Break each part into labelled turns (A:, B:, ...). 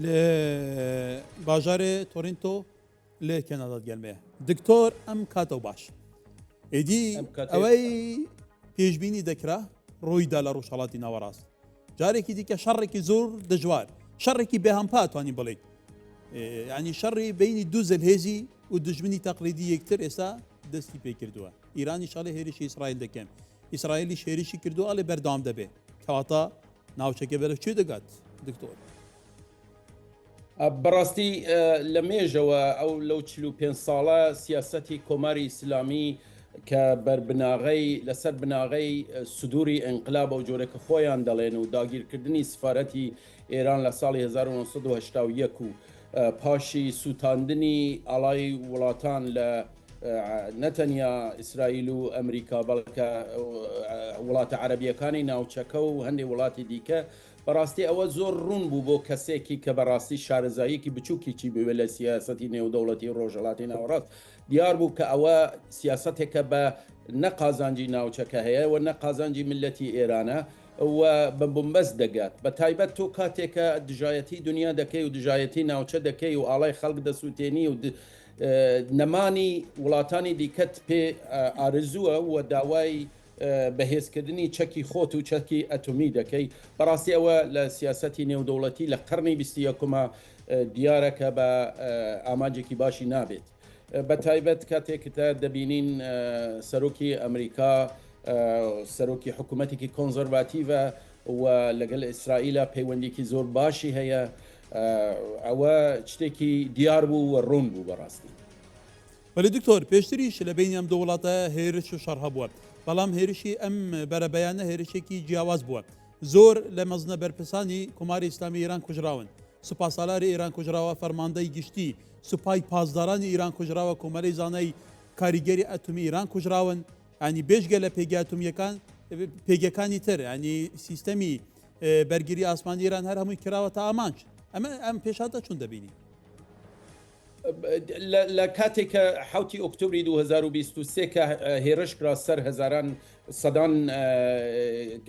A: لە باژارێ تۆرینتۆ لە کەنادا گەلمەیە دکتۆر ئەم کاتەو باش ئیدی ئەوەی پێشبینی دەکرا ڕوویدا لە ڕۆژهەڵاتی ناوەڕاست جارێکی دیکە شەڕێکی زۆر دژوار شەڕێکی بێهمپا توانین بڵێت ینی شەڕی بینی دوو زلهێزی و دژمنی تەقلیدی یەکتر ئێستا دەستی پێ کردووە ئیرانی شاڵی هێرشی ئیسرائیل دەکەن ئیسرائیلی هێرشی کردو ئەڵێ بەردەوام دەبێت کەواتە ناوچەکە بەرەو کوێ دەگات دکتۆر؟
B: بەڕاستی لە مێژەوە ئەو لەو 45 ساڵە سیاسەتی کۆماری ئیسلامی کە بەر بناغەی لەسەر بناغەی سدوری ئینقلاب ئەو جۆرە کە خۆیان دەڵێن و داگیرکردنی سفارەتی ئێران لە ساڵی 1981 و پاشی سووتاندنی ئاڵای وڵاتان لە نەتەنیا ئیسرائیل و ئەمریکا بەڵکە وڵاتە عەرەبیەکانی ناوچەکە و هەندێک وڵاتی دیکە بەڕاستی ئەوە زۆر ڕوون بوو بۆ کەسێکی کە بەڕاستی شارەزاییەکی بچووکیی بوێ لە سیاسەتی نێودەوڵەتی ڕۆژهەڵاتی ناوەڕاست دیار بوو کە ئەوە سیاسەتێکە بە نە قازانجی ناوچەکە هەیە و نە قازانجی میللەتی ئێرانە و بە بنبەست دەگات بە تایبەت تۆ کاتێکە دژایەتی دنیا دەکەی و دژایەتی ناوچە دەکەی و ئاڵای خەڵک دەسووتێنی و نەمانی وڵاتانی دیکەت پێ ئارزووە و داوای بەهێزکردنی چەکی خۆت و چەکی ئەتۆمی دەکەی، بەڕاستی ئەوە لە سیاسەتی نێودەوڵەتی لە قەڕنی بیستیەکما دیارە کە بە ئامانجێکی باشی نابێت. بە تایبەت کاتێک کە دەبینین سەرۆکی ئەمریکا سەرۆکی حکوومەتێکی کۆنزەرڤاتیڤە و لەگەل ئیسرائیلە پەیوەندیکی زۆر باشی هەیە، ئەوە شتێکی دیار بوو و ڕوون بوو بەڕاستی.
A: بەلی دکتۆر، پێشتریش لە بەینی ئەم دوو وڵاتە هێرش و شەڕ هەبووە، بەڵام هێرشی ئەم بەرەبەیانە هێرشێکی جیاواز بووە. زۆر لە مەزنە بەرپرسانی کۆماری ئیسلامی ئێران کوژراون. سوپاسالاری ئێران کوژراوە، فەرماندەی گشتی سوپای پاسدارانی ئیران کوژراوە، کۆمەلەی زانای کاریگەری ئەتومی ئیران کوژراون. یانی بێجگە لە پێگە ئەتومییەکان، پێگەکانی تر، یانی سیستەمی بەرگری ئاسمانی ئێران هەر هەمووی کراوەتە ئامانج. ئەمە ئەم پێشهاتە چون دەبینی؟
B: لە کاتێک کە حوتی ئۆکتۆبری 2023 کە هێرش کرا سەر هەزاران سەدان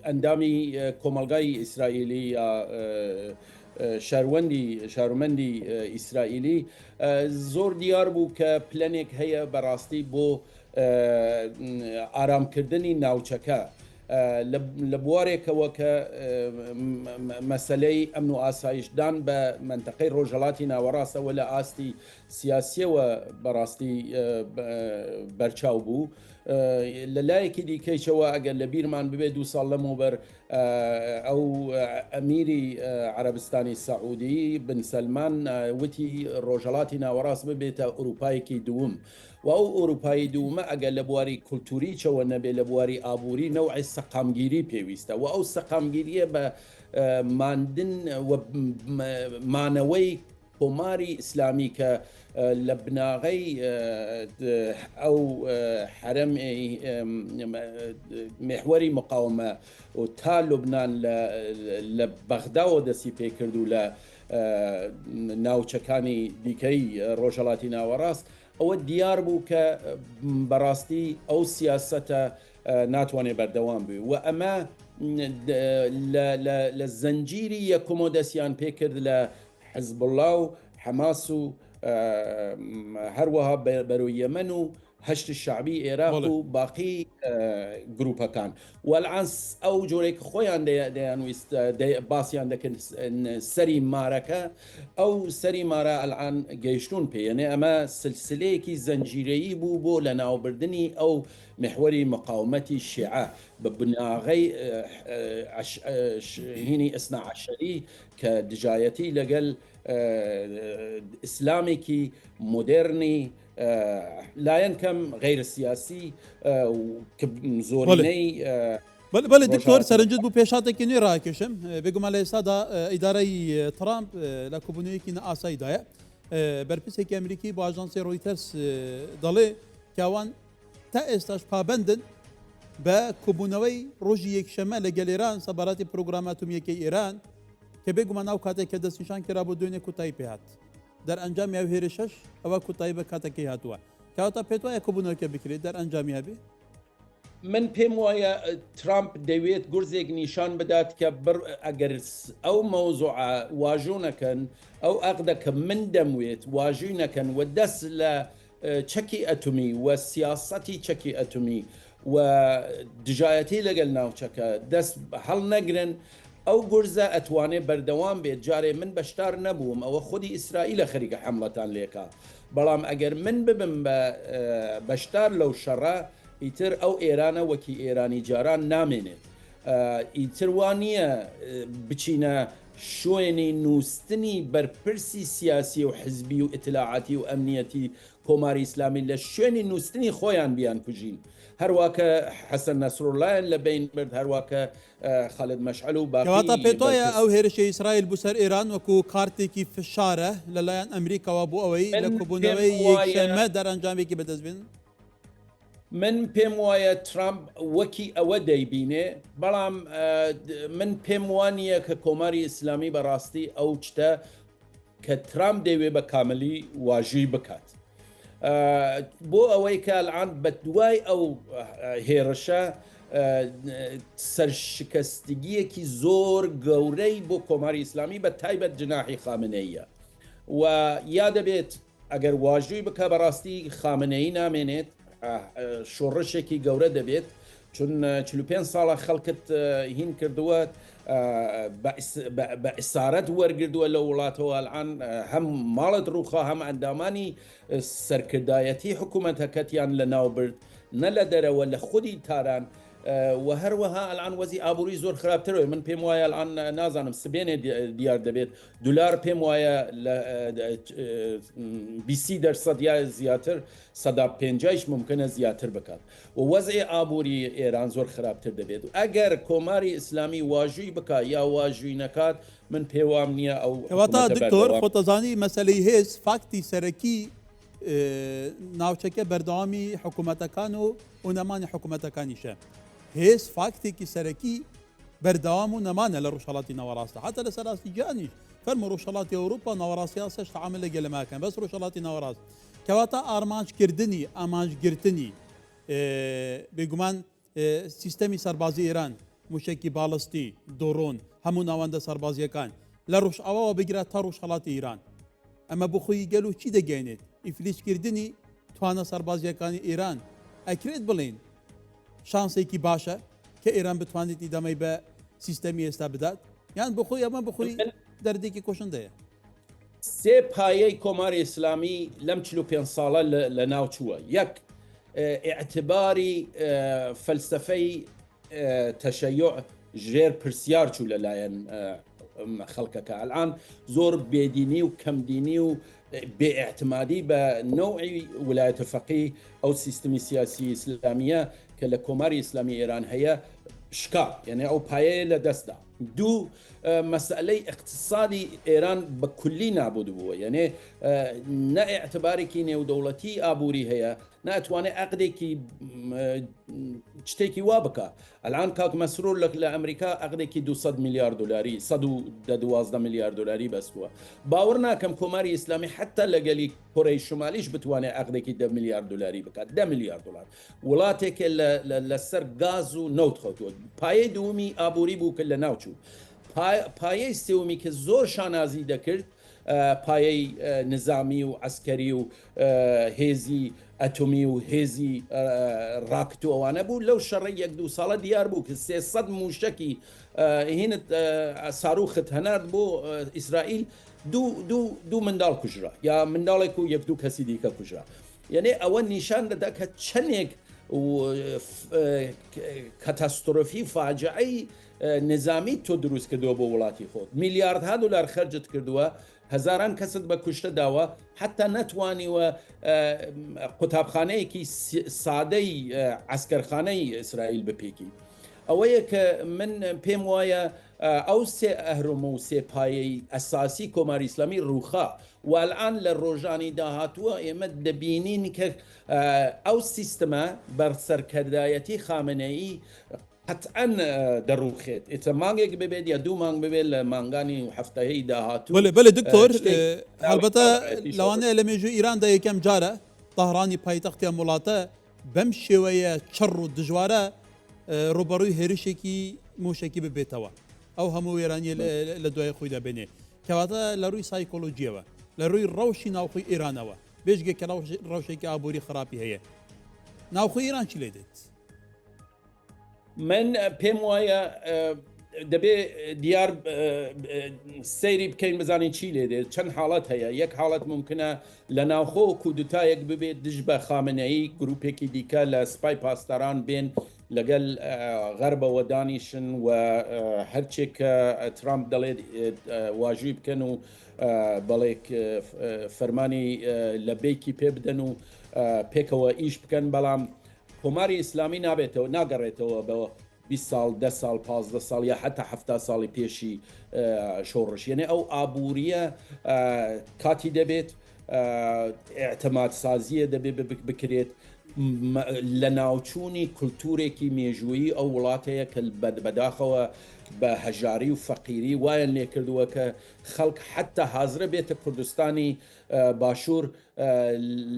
B: ئەندامی کۆمەلگای ئیسرائیلی یا شاروەندی شارمەندی ئیسرائیلی زۆر دیار بوو کە پلەنێک هەیە بەڕاستی بۆ ئارامکردنی ناوچەکە لە بوارێکەوە کە مەسەلەی ئەمن و ئاسایشدان بە مەنتەقەی ڕۆژهەڵاتی ناوەڕاستەوە لە ئاستی سیاسیەوە بەڕاستی بەرچاو بوو. لە لایەکی دیکەیشەوە ئەگەر لە بیرمان ببێ دوو ساڵ لەمەوبەر ئەو ئەمیری عەرەبستانی سەعودی بن سەلمان وتی ڕۆژهەڵاتی ناوەڕاست ببێتە ئوروپایەکی دووم. و ئەو ئۆروپایی دوومە ئەگەر لە بواری کولتوریچەوە نەبێ لە بواری ئابووری نەوعێ سەقامگیری پێویستە و ئەو سەقامگیریە بە ماندن و مانەوەی کۆماری ئیسلامی کە لە بناغەی ئەو حەرەم میحوەری مقاومە و تا لوبناان لە بەغداوە دەستی پێکرد و لە ناوچەکانی دیکەی ڕۆژهەڵاتی ناوەڕاست ئەوە دیار بوو کە بەڕاستی ئەو سیاسەتە ناتوانێت بەردەوام بێ و ئەمە لە زەنجیری یەکەمەوە دەستیان پێکرد لە حزبوڵا و حەماس و هەروەها بەرەو یەمەن و هەشتی شەعبی ئێراق و باقی گروپەکان وەلعان ئەو جۆرێک خۆیان دەیانویست باسییان دەکرد سەری مارەکە ئەو سەری مارە ئەلعان گەیشتون پێیەنێ ئەمە سلسلەیەکی زەنجیرەیی بوو بۆ لە ناوبردنی ئەو محوەری مقاومەتی شیعە بە بناغەی هینی ئیسنا عەشەری کە دژایەتی لەگەل ئیسلامێکی مۆدێرنی لایەن کەم غەیرە سیاسی زۆرینەی
A: بەڵێ دکتۆر سەرنجت بوو پێشاتێکی نوێ ڕاکێشم بێگومان لە ئێستادا ئیدارەی ترامپ لە کۆبوونەوەیەکی نائاساییدایە بەرپرسێکی ئەمریکی بۆ ئاژانسی ڕۆیتەرز دەڵێ کاوان تا ئێستاش پابندن بە کۆبوونەوەی ڕۆژی یەکشەمە لە گەلێران سەبارەتی پرۆگرامە ئەتۆمییەکەی ئێران کە بێگومان ئەو کاتێک کە دەستنیشان کرا بۆ دوێنێ کۆتایی پێهات. دەرئەنجامی ئەو هێرشەش ئەوە کۆتایی بە کاتەکەی هاتووە. کەواتە پێت وایە کۆبوونەوەکە بکرێت دەرئەنجامی هەبێ؟
B: من پێم وایە ترامپ دەیوێت گورزێک نیشان بدات کە بڕ ئەگەر ئەو مەوزوعە واژۆ نەکەن ئەو ئەقدە کە من دەموێت واژوی نەکەن و دەست لە چەکی ئەتومی و سیاسەتی چەکی ئەتومی و دژایەتی لەگەل ناوچەکە دەست هەڵنەگرن ئەو گورزە ئەتوانێ بەردەوام بێت جارێ من بەشدار نەبووم ئەوە خودی ئیسرائیلە خەریکە حەمڵەتان لێکا بەڵام ئەگەر من ببم بە بەشدار لەو شەڕە ئیتر ئەو ئێرانە وەکی ئێرانی جاران نامێنێت ئیتر وا نییە بچینە شوێنی نووستنی بەرپرسی سیاسی و حزبی و ئیتلاعاتی و ئەمنیەتی کۆماری ئیسلامی لە شوێنی نووستنی خۆیان بیانکوژین هەروا کە حەسەن نەسروڵڵایان لە بەین برد هەروا کە خالد مەشعەل و باقی
A: کەواتە پێت وایە
B: بەرپرس
A: ئەو هێرشەی ئیسرائیل بۆ سەر ئێران وەکو کارتێکی فشارە لەلایەن ئەمریکاوە بۆ ئەوەی لە
B: من پێم
A: کۆبوونەوەی
B: وایە
A: یەکشەممە دەرئەنجامێکی بەدەست بێنن؟
B: من پێم وایە ترامپ وەکی ئەوە دەیبینێ، بەڵام من پێم وانییە کە کۆماری ئیسلامی بەڕاستی ئەو چتە کە ترامپ دەیوێ بە کاملی واژووی بکات. بۆ ئەوەی کە الان بە دوای ئەو هێڕشە سەرشکستگیەکی زۆر گەورەی بۆ کۆماری ئیسلامی بە تایبەت جناحی خامنەیە و یا دەبێت ئەگەر واژووی بکا بەڕاستی خامنەیی نامێنێت شۆڕشێکی گەورە دەبێت چون 45 ساڵە خەڵکت هین کردووە بە ئیسارەت وەرگردووە لە وڵاتەوە الان هەم ماڵت ڕووخا هەم ئەندامانی سەرکردایەتی حکوومەتەکەتیان لە ناو برد نە لە دەرەوە لە خودی تاران و هەروەها الان وەزی ئابووری زۆر خراپترەوە من پێم وایە الان نازانم سبێنێ دیار دەبێت دولار پێم وایە لە بیسی دەرسەد یا زیاتر سەدا پێنجایش ممکنە زیاتر بکات و وەزعی ئابووری ئێران زۆر خراپتر دەبێت و ئەگەر کۆماری ئیسلامی واژووی بکات یا واژووی نەکات من پێوام نییە ئەو
A: کەواتە
B: حکوومەتە
A: دکتۆر
B: بەردەوام
A: خۆتەزانی مەسەلەی هێز فاکتی سەرەکی ناوچەکە بەردەوامی حکوومەتەکان و و نەمانی حکوومەتەکانیشە هێز فاکتێکی سەرەکی بەردەوام و نەمانە لە ڕۆژهەڵاتی ناوەڕاستدا حتا لەسەر ئاستی جیهانیش فەرموو ڕۆژهەڵاتی ئەوروپا ناوەڕاستی ئاسیاش تەعامل لەگەل ئەمە ئەکەن بەس ڕۆژهەڵاتی ناوەڕاست کەواتە ئارمانجکردنی ئامانجگرتنی بێگومان سیستەمی سەربازی ئێران موشەکی باڵستی دۆڕۆن هەموو ناوەندە سەربازیەکان لە ڕۆژئاواوە بگرە تا ڕۆژهەڵاتی ئیران ئەمە بۆ خۆی گەل و چی دەگەێنێت ئیفلیجکردنی توانە سەربازیەکانی ئێران ئەکرێت بڵێن شانسێکی باشە کە ئێران بتوانێت ئیدامەی بە سیستەمی ئێستا بدات یان بۆخۆی ئەمە بخۆی دەردێکی کوشندەیە.
B: سێ پایەی کۆماری ئیسلامی لەم 45 ساڵە لە ناو چووە یەک ئیعتباری فەلسەفەی تەشەیع ژێر پرسیار چوو لەلایەن خەڵکەکە ئەلان زۆر بێدینی و کەمدینی و بێئیعتمادی بە نەوعی ولایەت فەقی ئەو سیستمی سیاسی ئیسلامیە کە لە کۆماری ئیسلامی ئێران هەیە شکا یعنی ئەو پایەیە لە دەستدا دوو مەسئلەی اقتصادی ئێران بە کولی نابود بووە یعنی نە ئیعتبارێکی نێودەوڵەتی ئابووری هەیە ناتوانێت عقدێکی شتێکی وا بکە ئەلان کاک مەسرور لە لە ئەمریکا عەقدێکی 200 میلیارد دلاری 112 میلیارد دلاری بەستووە باوەڕ ناکەم کۆماری ئیسلامی حتا لەگەلی کۆرەی شمالیش بتوانێت عەقدێکی 10 میلیارد دلاری بکات 10 میلیارد دلار وڵاتێکە لەسەر گاز و نەوت خەوتووە پایەی دووەمی ئابووری بوو کە لە ناوچوو پایەی سێومی کە زۆر شانازی دەکرد پایەی نزامی و عەسکەری و هێزی ئەتۆمی و هێزی ڕاکت و ئەوانە بوو لەو شەڕی یەک دوو ساڵە دیار بوو کە 300 موشەکی هینت ساروخت هەنارد بۆ ئیسرائیل دوو دوو دوو منداڵ کوژرا یا منداڵێک و یەک دوو کەسی دیکە کوژرا یعنی ئەوە نیشان دەدا کە چەندێک کەتاسترۆفی فاجعەی نزامیت تۆ دروست کردووە بۆ وڵاتی خۆت میلیاردها دلار خەرجت کردووە هەزاران کەست بە کوشتە داوە حتا نەتوانیوە قوتابخانەیەکی سادەی عسکەرخانەی ئیسرائیل بپێکی ئەوەیە کە من پێم وایە ئەو سێ ئەهرم و سێ پایەی ئەساسی کۆماری ئیسلامی ڕووخا والان لە ڕۆژانی داهاتووە ئێمە دەبینین کە ئەو سیستمە بەر سەرکردایەتی خامنەیی قەتعەن دەڕووخێت ئێستا مانگێک ببێت یا دوو مانگ ببێت لە مانگانی و هەفتەی داهاتوو
A: بەلێ بەلێ دکتۆر هەڵبەتە لەوانەیە لە مێژوو ئیراندا یەکەم جارە تەهرانی پایتەختی ئەم وڵاتە. بەم شێوەیە چڕ و دژوارە ڕوبەڕووی هێرشێکی موشکی ببێتەوە ئەو هەموو وێرانیە لە دوای خۆی دەبێنێ کەواتە لە ڕووی سایکۆلۆژیەوە لە ڕووی ڕەوشی ناوخۆی ئێرانەوە بێژگە کە ڕەوشێکی ئابووری خراپی هەیە ناوخۆی ئێران چی لێ دێت؟
B: من پێم وایە دەبێ دیار سەیری بکەین بزانین چی لێ دێت چەند حاڵەت هەیە یەک حاڵەت ممکنە لە ناوخۆ کودتایەک ببێت دژ بە خامنەیی گروپێکی دیکە لە سپای پاسداران بێن لەگەل غەربەوە دانیشن و هەرچێک کە ترامپ دەڵێت واژووی بکەن و بەڵێک فەرمانی لە بێکی پێ بدەن و پێکەوە ئیش بکەن بەڵام کۆماری ئیسلامی نابێتەوە ناگەڕێتەوە بە 20 ساڵ 10 ساڵ 15 ساڵ یا حتا 70 ساڵی پێشی شۆڕش یەنێ ئەو ئابووریە کاتی دەبێت ئیعتماد سازیە دەبێ بکرێت لەناوچوونی کولتوورێکی مێژوویی ئەو وڵاتەیە کە بەداخەوە بە هەژاری و فەقیری وایان لێکردووە کە خەڵک حتا حازرە بێتە کوردستانی باشوور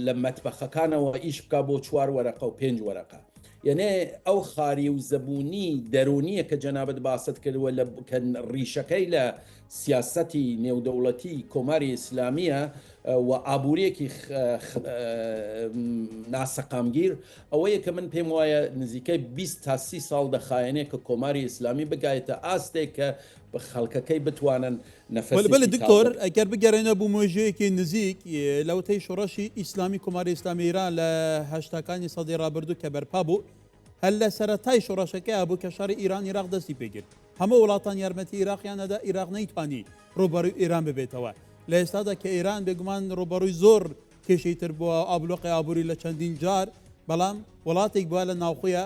B: لە مەتبەخەکانەوە ئیش بکا بۆ چوار وەرەقە و پێنج وەرەقە یەنێ ئەو خاری و زەبوونی دەرونیە کە جەنابت باست کردووە لە کە ڕیشەکەی لە سیاسەتی نێودەوڵەتی کۆماری ئیسلامییە و ئابوورییەکی ناسەقامگیر، ئەوەیە کە من پێم وایە نزیکەی 20 تا 30 ساڵ دەخایەنێ کە کۆماری ئیسلامی بگایتە ئاستێک کە خەڵکەکەی بتوانن نەفەسێکی
A: بەلێ دکتۆر
B: تازە بکەن.
A: ئەگەر بگەرێنەوە بۆ مێژوویەکی نزیک، لەوەتەی شۆڕشی ئیسلامی کۆماری ئیسلامی ئیران لە هەشتاکانی سەدەی ڕابردوو کە بەرپا بوو، هەر لە سەرەتای شۆڕشەکەیا بوو کە شەڕی ئیران ئیراق دەستی پێکرد. هەموو وڵاتان یارمەتی ئیراقیان ئەدا، ئیراق نەیتوانی ڕووبەڕووی ئێران ببێتەوە. لە ئێستادا کە ئێران بێگومان ڕووبەڕووی زۆر کێشەی تر بووە، ئابلۆقەی ئابووری لە چەندین جار، بەڵام وڵاتێک بووە لە ناوخۆیا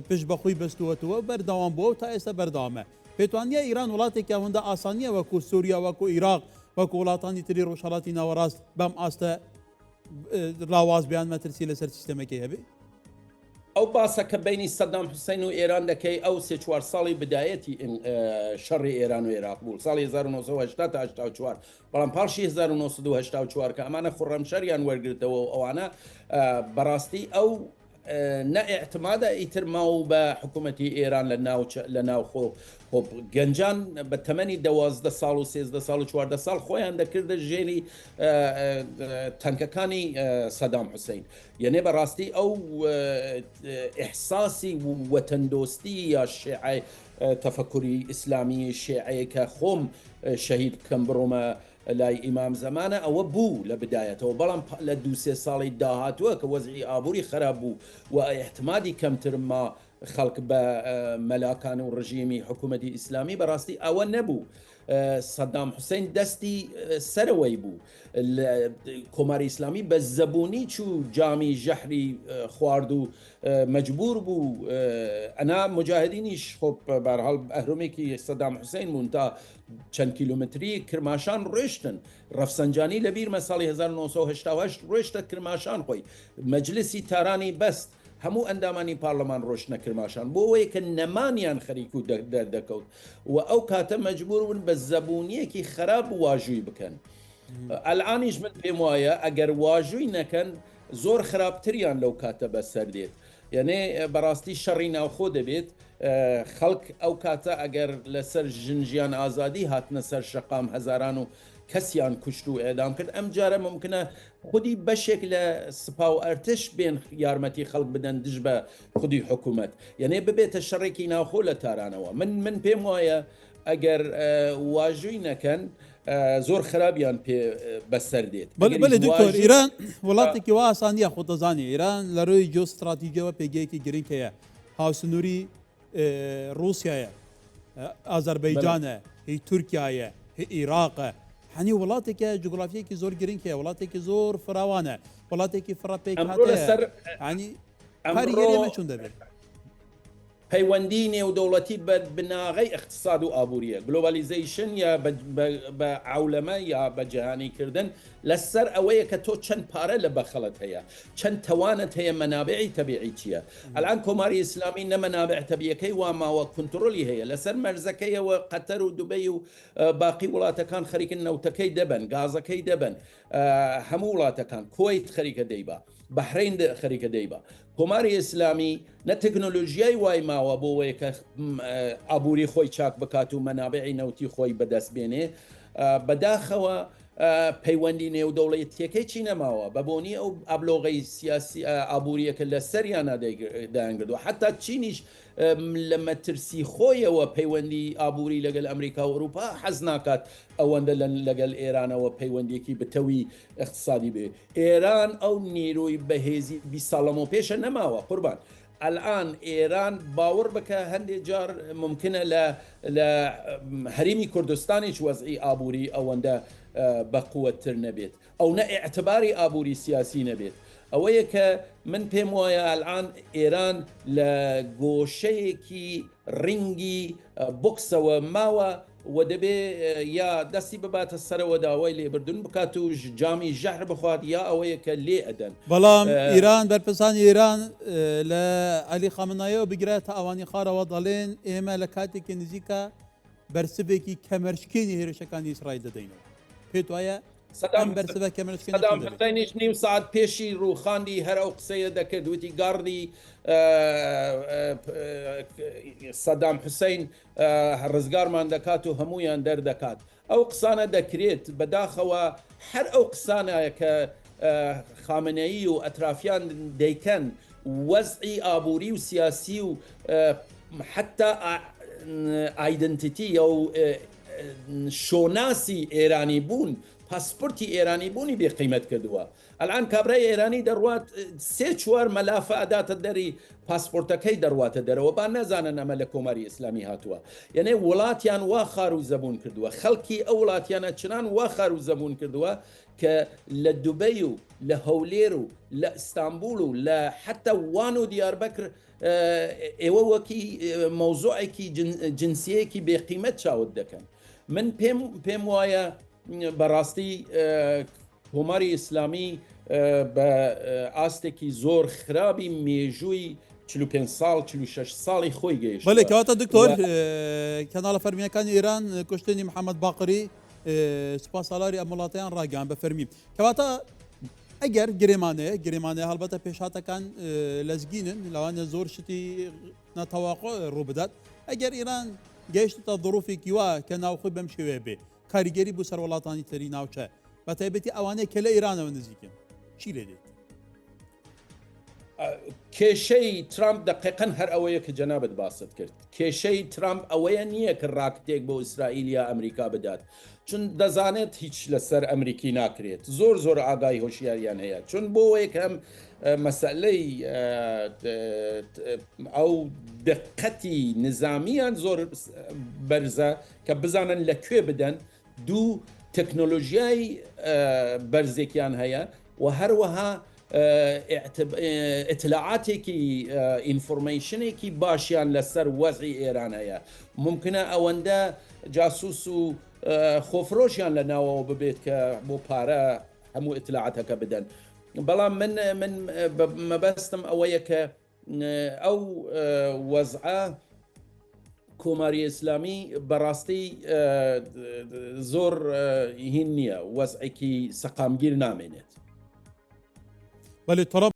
A: پشت بە خۆی بەستووەتەوە و بەردەوام بووە و تا ئێستا بەردەوامە. پێتوان نییە ئیران وڵاتێکی ئەوەندە ئاسان نییە وەکوو سووریا، وەکوو ئیراق، وەکوو وڵاتانی تری ڕۆژهەڵاتی ناوەڕاست بەم ئاستە لاواز بێ یان مەترسی لەسەر سیستەمەکەی هەبێ؟
B: ئەو باسە کە بەینی سەدام حوسەین و ئێران دەکەی ئەو سێ چوار ساڵی بدایەتی شەڕی ئێران و ئێراق بوو ساڵی 1970 تا 84 بەڵام پاڵشی 1984 کە ئەمانە خوڕەمشەریان وەرگرتەوە و ئەوانە بەڕاستی ئەو نە ئیعتمادە ئیتر ماو بە حکوومەتی ئێران لە ناوچە لە ناوخۆ خۆ گەنجان بە تەمەنی 12 ساڵ و 13 ساڵ و 14 ساڵ خۆیان دەکردە ژێری تەنکەکانی سەدام حوسین یەنێ بەڕاستی ئەو ئیحساسی وەتەندۆستی یا شێعە تەفەکوری ئیسلامی شێعەیە کە خۆم شەهید بکەم بڕۆمە لای ئیمام زەمانە ئەوە بوو لە بدایەتەوە بەڵام لە دووسێ ساڵی داهاتووە کە وەزعی ئابووری خراپ بوو و ئیحتمادی کەمتر ما خەڵک بە مەلاکان و ڕژیمی حکوومەتی ئیسلامی بەڕاستی ئەوە نەبوو سەدام حوسین دەستی سەرەوەی بوو کۆماری ئیسلامی بە زەبوونی چوو جامی ژەحری خوارد و مەجبور بوو ئەنا مجاهدینیش خۆ بارهاڵ ئەهرمێکی سەدام حوسین بوون تا چەند کیلومتری کرماشان ڕۆشتن ڕەفسەنجانی لە بیرمە ساڵی 1970 ڕۆشتە کرماشان خۆی مەجلسی تارانی بەست هەموو ئەندامانی پارلەمان ڕۆشتنە کرماشان بۆ ئەوەیە کە نەمانیان خەریک و دەردەکەوت و ئەو کاتە مەجبور بوون بە زەبوونیەکی خراپ واژووی بکەن ئەلئانیش من پێم وایە ئەگەر واژووی نەکەن زۆر خراپتریان لەو کاتە بەسەر دێت یعنی بەڕاستی شەڕی ناوخۆ دەبێت خەڵک ئەو کاتە ئەگەر لەسەر ژن ژیان ئازادی هاتنە سەر شەقام هەزاران و کەسیان کوشت و ئێدام کرد ئەم جارە ممکنە خودی بەشێک لە سپا و ئەرتش بێن یارمەتی خەڵک بدەن دژ بە خودی حکوومەت یعنی ببێتە شەڕێکی ناوخۆ لە تارانەوە من من پێم وایە ئەگەر واژووی نەکەن زۆر خراپیان پێ بەسەر دێت
A: بەێ دکتۆر ئیران وڵاتێکی وا ئاسان نیە خۆ دەزانی ئێران لە ڕووی جیۆ ستراتیجەوە پێگەیەکی گرنگ هەیە هاوسنووری ڕووسایە ئازەربەیجانە هی تورکایە هی ئیراقە هەنی وڵاتێکە جوگرافیەکی زۆر گرنگ هەیە وڵاتێکی زۆر فراوانە وڵاتێکی فڕە پێکهاتەیە هەنی کاریگەری چون دەبێت
B: پەیوەندی نێودەوڵەتی بە بناغەی ئیقتساد و ئابوورییە. Globalization یا بە عەولەمە یا بە جیهانی کردن لە سەر ئەوەیە کە تۆ چەند پارە لە بەخەڵت هەیە، چەند تەوانت هەیە مەنابعی تەبیعی چییە. ئەلئان کۆماری ئیسلامی نە مەنابع تەبییەکەی وا ماوە کونتڕۆلی هەیە لە سەر مەرزەکەیەوە قەتەر و دوبەی و باقی وڵاتەکان خەریکن نەوتەکەی دەبەن، گازەکەی دەبەن. هەموو وڵاتەکان، کوەیت خەریکە دەیبا، بەحرەین خەریکە دەیبا. کۆماری ئیسلامی نە تەکنۆلۆژیای وای ماوە بۆ وەیە کە ئابووری خۆی چاک بکات و مەنابعی نەوتی خۆی بەدەست بێنێ. بەداخەوە پەیوەندی نێودەوڵەتیەکەی چی نەماوە بە بۆنی ئەو ئابلۆغەی سیاسی ئابووریە کە لە سەریانە دایانگردووە. حتا چینیش لە مەترسی خۆیەوە پەیوەندی ئابووری لەگەل ئەمریکا و ئەوروپا حەز ناکات ئەوەندە لەگەل ئێرانەوە پەیوەندیەکی بتەوی ئیقتسادی بێ. ئێران ئەو نیروی بەهێزی 20 ساڵ لەمەو پێشە نەماوە قوربان. ئەلئان ئێران باوەڕ بکە هەندێ جار مومکنە لە لە هەرێمی کوردستانیش وەزعی ئابووری ئەوەندە بە قوەتتر نەبێت. ئەو نە ئیعتباری ئابووری سیاسی نەبێت. ئەوەیە کە من پێم وایە ئەلئان ئێران لە گۆشەیەکی ڕینگی بۆکسەوە ماوە و دەبێ یا دەستی بباتە سەرەوە داوای لێبردن بکات و جامی ژەهر بخوات یا ئەوەیە کە لێ ئەدەن.
A: بەڵام ئیران بەرپرسانی ئێران لە عەلی خامنەیەوە بگرە تا ئەوانی خارەوە دەڵێن ئێمە لە کاتێکی نزیکە بەرسڤێکی کەمەرشکێنی هێرشەکانی ئیسرائیل دەدەینەوە. پێت وایە
B: سەدام سەدام حوسەینیش نیو سەعات پێشی ڕووخاندی هەر ئەو قسەیە دەکرد وتی گاڕدی سەدام حوسەین ڕزگارمان دەکات و هەمویان دەردەکات ئەو قسانە دەکرێت بەداخەوە هەر ئەو قسانە کە خامنەیی و ئەترافیان دەیکەن وەزعی ئابووری و سیاسی و حتا identity ئەو شۆناسی ئێرانی بوون، پاسپۆرتی ئێرانی بوونی بێ قیمەت کردووە. ئەلئان کابرای ئێرانی دەڕوات سێ چوار مەلافە ئەداتە دەری پاسپۆرتەکەی دەڕواتە دەرەوە با نەزانن ئەمە لە کۆماری ئیسلامی هاتووە. یەنێ وڵاتیان وا خار و زەبوون کردووە، خەڵکی ئەو وڵاتیانە چنان وا خار و زەبوون کردووە کە لە دوبەی و لە هەولێر و لە ئیستانبوڵ و لە حەتا وان و دیاربەکر ئێوە وەکی مەوزوعێکی جنسیەکی بێقیمەت چاوت دەکەن من پێم پێم وایە بەڕاستی کۆماری ئیسلامی بە ئاستێکی زۆر خرابی مێژووی 45 ساڵ 46 ساڵی خۆی گەیشت
A: بەێ کەواتە دکتۆر کەناڵە فەرمیەکانی ئێران کوشتنی محەممەد باقری سوپا سالاری ئەم وڵاتیان ڕاگەیان بە فەرمی کەواتە ئەگەر گرێمانەیە گرێمانەیە هەڵبەتە پێشهاتەکان لەزگینن لەوانە زۆر شتی ناتەواقع ڕووبدات ئەگەر ئێران گەیشتە ظروفێکی وا کە ناوخۆی بەم شێوەیە بێ کاریگەری بۆ سەر وڵاتانی تری ناوچە بە تایبەتی ئەوانەی کە لە ئێرانەوە نزیکن چی لێ دێت؟
B: کێشەی ترامپ دەقیقەن هەر ئەوەیە کە جەنابت باست کرد کێشەی ترامپ ئەوەیە نییە کە ڕاکتێک بۆ ئیسرائیل یا ئەمریکا بدات چون دەزانێت هیچ لەسەر ئەمریکی ناکرێت زۆر زۆر ئاگای هۆشیاریان هەیە چون بۆ یەکەم مەسەلەی ئەو دقەتی نظامیان زۆر بەرزە کە بزانن لە کوێ بدەن دوو تەکنۆلۆژیای بەرزێکیان هەیە و هەروەها ئیتلاعاتێکی information ێکی باشیان لەسەر وەزعی ئێران هەیە ممکنە ئەوەندە جاسوس و خۆفرۆشیان لە ناوەوە ببێت کە بۆ پارە هەموو ئیتلاعاتەکە بدەن بەڵام من من مەبەستم ئەوەیە کە ئەو وەزعە کۆماری ئیسلامی بەڕاستی زۆر هین نییە وەزعێکی سەقامگیر نامێنێت.
A: بەێ تەڕە.